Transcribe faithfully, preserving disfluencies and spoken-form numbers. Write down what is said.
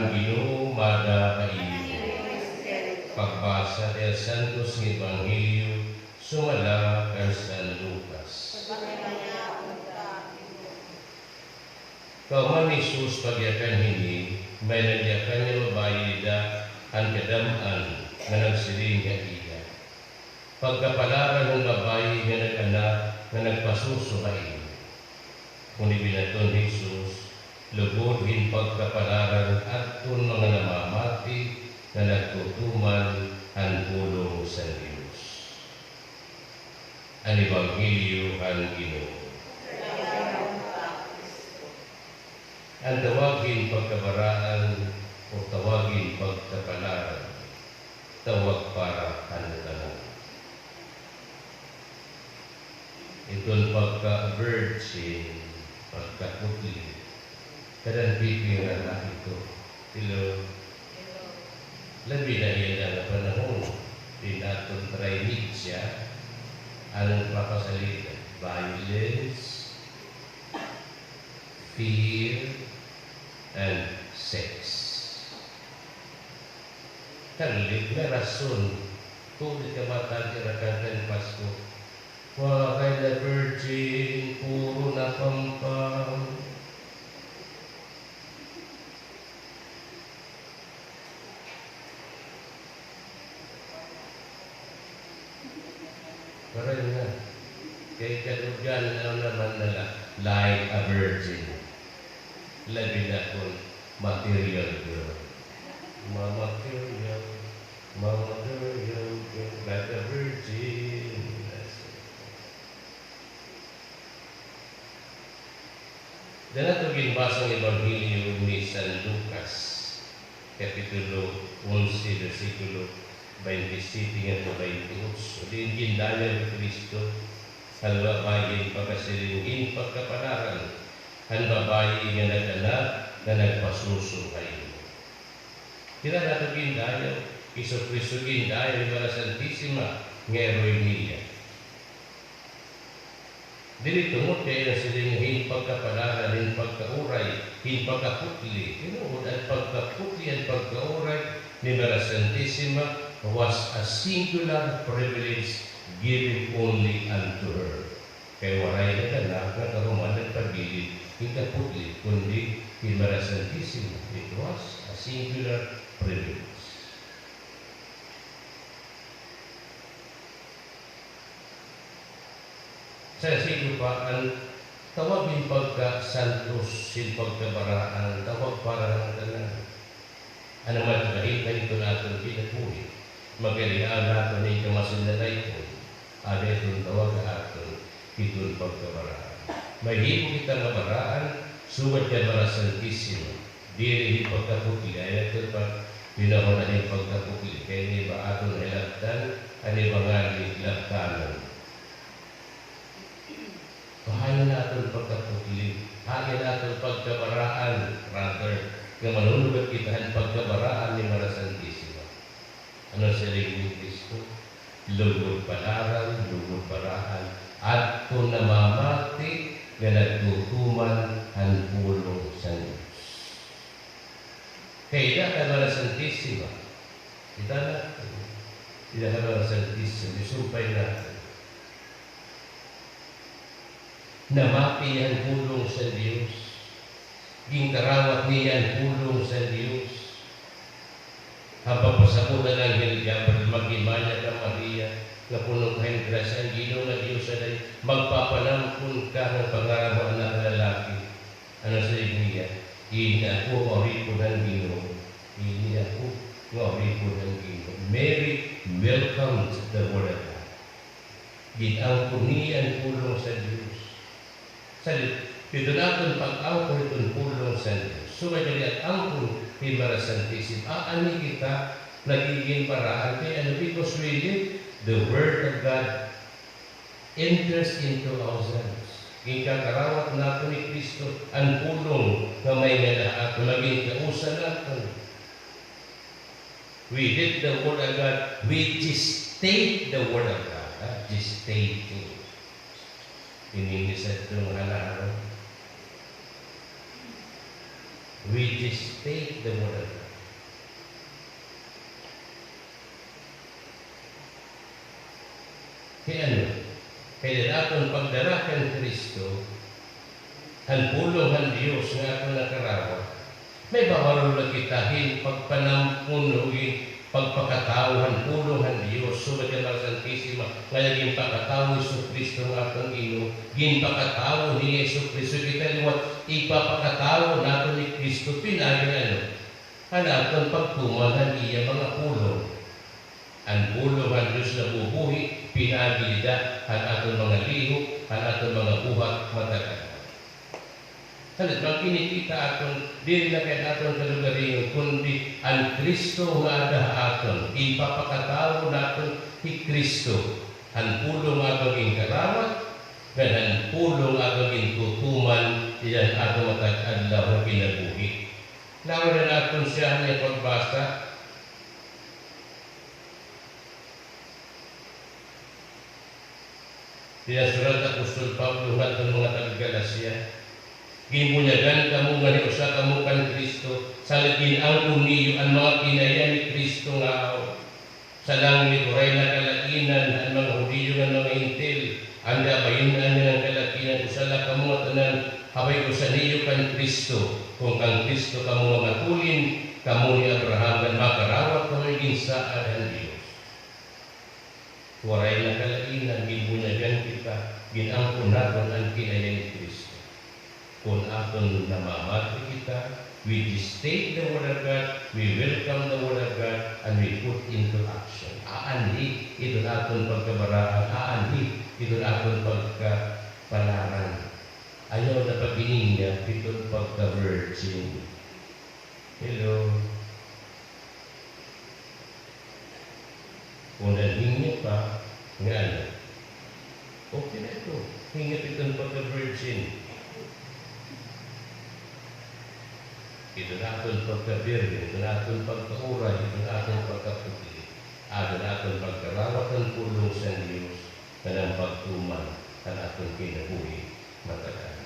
Ginoo mada ha iyo. Pagbasa ta ha santos nga ebanghelyo sumala kan San Lucas. Kauman ni Jesus pagyakan hini, may nagyakan nga babaye dida han kadam-an nga nagsiring ha iya, "Pagkapalaran an babaye nga nag-anak nga nagpasuso ha imo." Kon ibinaton ni Jesus, lugod hin pagkapalaran adton mga namamati nga nagtutuman han pulong san Dios. An Ebanghelyo han Ginoo. An tawag hin pagkabaraan o tawag hin pagkapalaran, tawag para han ngatanan. Iton pagka-virgin, pagkaputli, kada pipira na ito. Hello. Labi na yana nga panahon, dinhi aton trimedia, ano papasalig? Violence, fear, and sex. Taglit nga rason, tuod ka matag ira kan Pasko. Waray na virgin, puro na pampang. Waray na. Kay kadugay na naman nila, like a virgin. Labi na kon material girl. Ma-material, ma-material girl, like a virgin. Dida naton ginbasa nga Ebanghelyo ni San Lucas, Kapitulo onse, bersikulo baynte siyete ngadto baynte otso. Diin gindayaw hi Cristo han babaye hin pagkasiring hin pagkapalaran han babaye nga nag-anak nga nagpasuso ha imo. Dida naton gindayaw, Jesu-Cristo gindayaw hi Maria Santisima nga iroy niya. Diri tungod kay an siring hin pagkapalaran, hin pagkauray, hin pagkaputli. Tinuod, an pagkaputli, an pagkauray ni Maria Santisima was a singular privilege given only unto her. Kay waray nag-anak nga kahuman nagpabilin hin kaputli, kundi hi Maria Santisima. It was a singular privilege. Sa sigo pa, an tawag hin pagkasantos, hin pagkabaraan, tawag para han tanan. Ano man ito, nahimtang ito naton kinabuhi. Magkalian naton hin kamasinalay ko. Ada iton tawag ha aton, iton pagkabaraan. Mahimo kita nga baraan, sugad kan Maria Santisima. Diri hin pagkaputli, ayaw naton paghinahon hin pagkaputli. Kay an iba aton hilabtan, an iba ngani labtanon. Hain an aton pagkaputli, hain an aton pagkabaraan, rather, nga manunugad kita han pagkabaraan ni Maria Santisima. Ano siring ni Cristo? Lugod palaran, lugod baraan, adton namamati nga nagtutuman han pulong san Dios. Kay dida kan Maria Santisima, kita na, dida kan Maria Santisima, isumpay naton. Namati hiya han pulong san Dios. Ginkarawat niya an pulong san Dios. Han pagpasabot han anghel Gabriel, "Maghimaya ka, Maria, nga puno ka hin grasya, an Ginoo nga Dios ada, magpapanampun ka nga pangaran mo anak nga lalaki." Ano siring niya? "Ini ako nga uripon han Ginoo. Ini ako nga uripon han Ginoo." Mary welcomed the word of God. Gin-angkon niya an pulong san Dios. Sa didto naton pag-angkon hiton pulong san Dios. Sugad gani an angkon ni Maria Santisima, aani kita nagigin baraan kay ano, because we live, the word of God enters into ourselves. Ginkakarawat naton ni Cristo an pulong nga may ngada ha aton, magin kausa naton. We read the word of God, we gestate the word of God. Ha? Gestating. In English, ito nga halaharon. We gestate the word of God. Kay ano? Kay dida aton pagdara kan Cristo, han pulong han Dios nga aton nakarawat, may babarol na kita hin pagpanamkon o hin pagpakatawo han pulong han Dios. So, Maria Santisima, nga ginpakatawo ni Jesu-Cristo nga aton Ginoo, ginpakatawo ni Jesu-Cristo kita liwat, ipapakatawo naton ni Cristo, pinaagi ano? Han aton pagtuman han iya mga pulong. An pulong han Dios nabubuhi, pinaagi dida han aton mga lihok, han aton mga buhat matag adlaw. Halit, magkinikita aton, diri na kay aton kalugaringon, kundi an Cristo nga ada ha aton, ipapakatawo naton hi Cristo, han pulong nga aton ginkarawat, ngan han pulong nga aton gintutuman, dida han aton matag adlaw nga kinabuhi. Lawayan naton siya han iya pagbasa. Pinasurat ni apostol Pablo ngadto han mga taga-Galacia, "Ginbunyagan kamo ngan hiusa kamo kan Cristo, salit gin-angkon niyo an mga kinaiya ni Cristo nga aw sa langit, waray na kalainan, an mga Judio ngan mga Hentil, an di abayon-an ngan an kalainan, usa la kamo ngatanan, habay usa niyo kan Cristo. Kon kan Cristo kamo mamatulin, kamo ni Abraham, ngan makarawat kamo hin ginsaad han Dios." Waray na kalainan, ginbunyagan kita, gin-angkon naton an kinaiya ni Cristo. Kon aton namamati kita, we just take the word of God, we welcome the word of God, and we put into action. Aanhi iton aton pagkabaraan, aanhi iton aton pagkapalaran. Ayaw na paghingyap iton pagka-virgin. Hello. Kon naghingyap ka, nga ano? Okay na ito. Hingyap iton pagka-virgin. Iton aton pagka-virgin, iton aton pagkauray, iton aton pagkaputi. Aton, aton pagkarawat han pulong san Dios, ngan an pagtuman han aton kinabuhi matag adlaw.